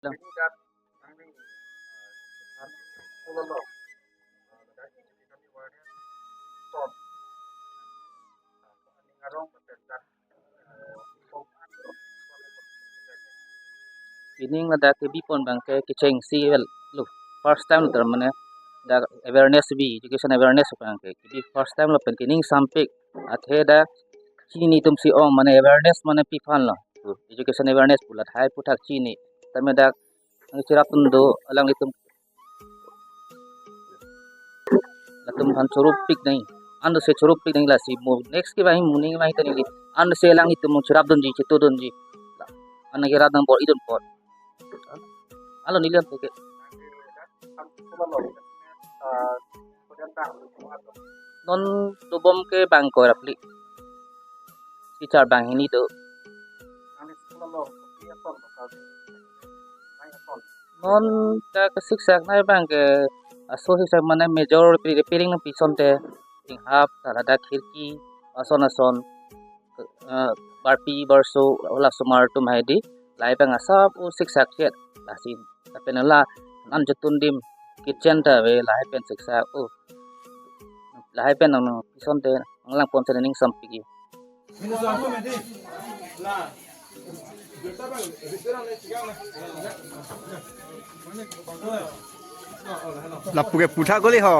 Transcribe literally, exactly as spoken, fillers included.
Lang. Pining ladak kebi pon abang ke kechengsi vel lo. First time lo, mane dak awareness bi, education awareness abang ke kebi first time lo pen kening sampik. Athe dak chini atum si ong, mane awareness mane pi aphan lo. Education awareness pu lahai aphuthak chini. Tame dak nang cherapdun do alanglitum, latum aphan chorop pik nang. Ando se chorop pik nang, lasi mo next kevang, mo ning vang ta neli. Ando se alanglitum mo cherapdunji, chetodunji. Ando kerap nang bor-idun apot. Alo neli ante ke. Non dobom ke bang ko rapli. Teacher banghini do. Non ta kesiksak nai abang ke aso siksak mane major repairing nangpi asonte, tinghap, ta ladak khirki, ason ason, eh, barpi barso, hala osomar atum hedi, lahai abang asap o siksak chet, lasi, lapen la, an jotun adim, kitchen ta ave, lahai pen siksak o, lahai pen nang, nangpi asonte, nanglang pon sene ning sampik. Lapu ke putha koli ho.